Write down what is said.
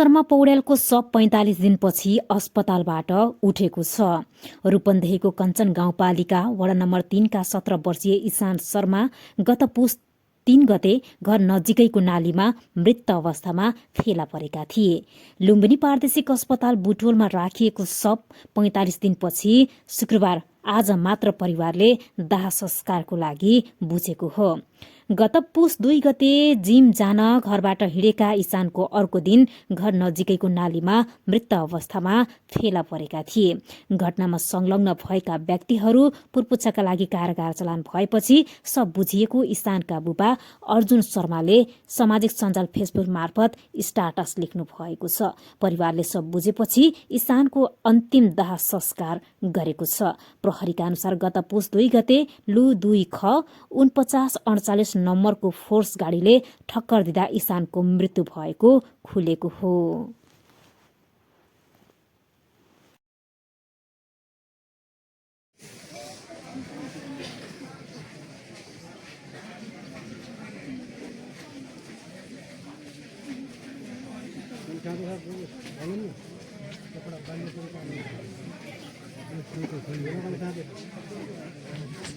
शर्मा पौड्यालको शव 45 दिनपछि अस्पतालबाट उठेको छ। रूपन्देहीको कञ्चन गाउँपालिका वडा नम्बर 3 का 17 वर्षीय इशान शर्मा गत पुस 3 गते घर नजिकैको नालीमा मृत अवस्थामा फेला परेका थिए। लुम्बिनी प्रादेशिक अस्पताल बुटवलमा राखिएको शव 45 दिनपछि शुक्रबार आज मात्र परिवारले दाह संस्कारको लागि बुझेको हो। गत पुस 2 गते जिम जान घरबाट हिँडेका इशानको अर्को दिन घर नजिकैको नालीमा मृत अवस्थामा फेला परेका थिए। घटनामा संलग्न भएका व्यक्तिहरू पुरपुच्छाका लागि कारागार चलान भएपछि सब बुझिएको इशानका बुबा अर्जुन शर्माले सामाजिक सञ्जाल फेसबुक मार्फत स्टाटस लेख्नु भएको छ। परिवारले सब बुझेपछि इशानको अन्तिम दाह संस्कार गरेको छ। प्रहरीका अनुसार गत पुस 2 गते लु 2 ख 4948 नम्बरको फोर्स गाडीले ठक्कर दिँदा इशानको मृत्यु भएको खुलेको हो।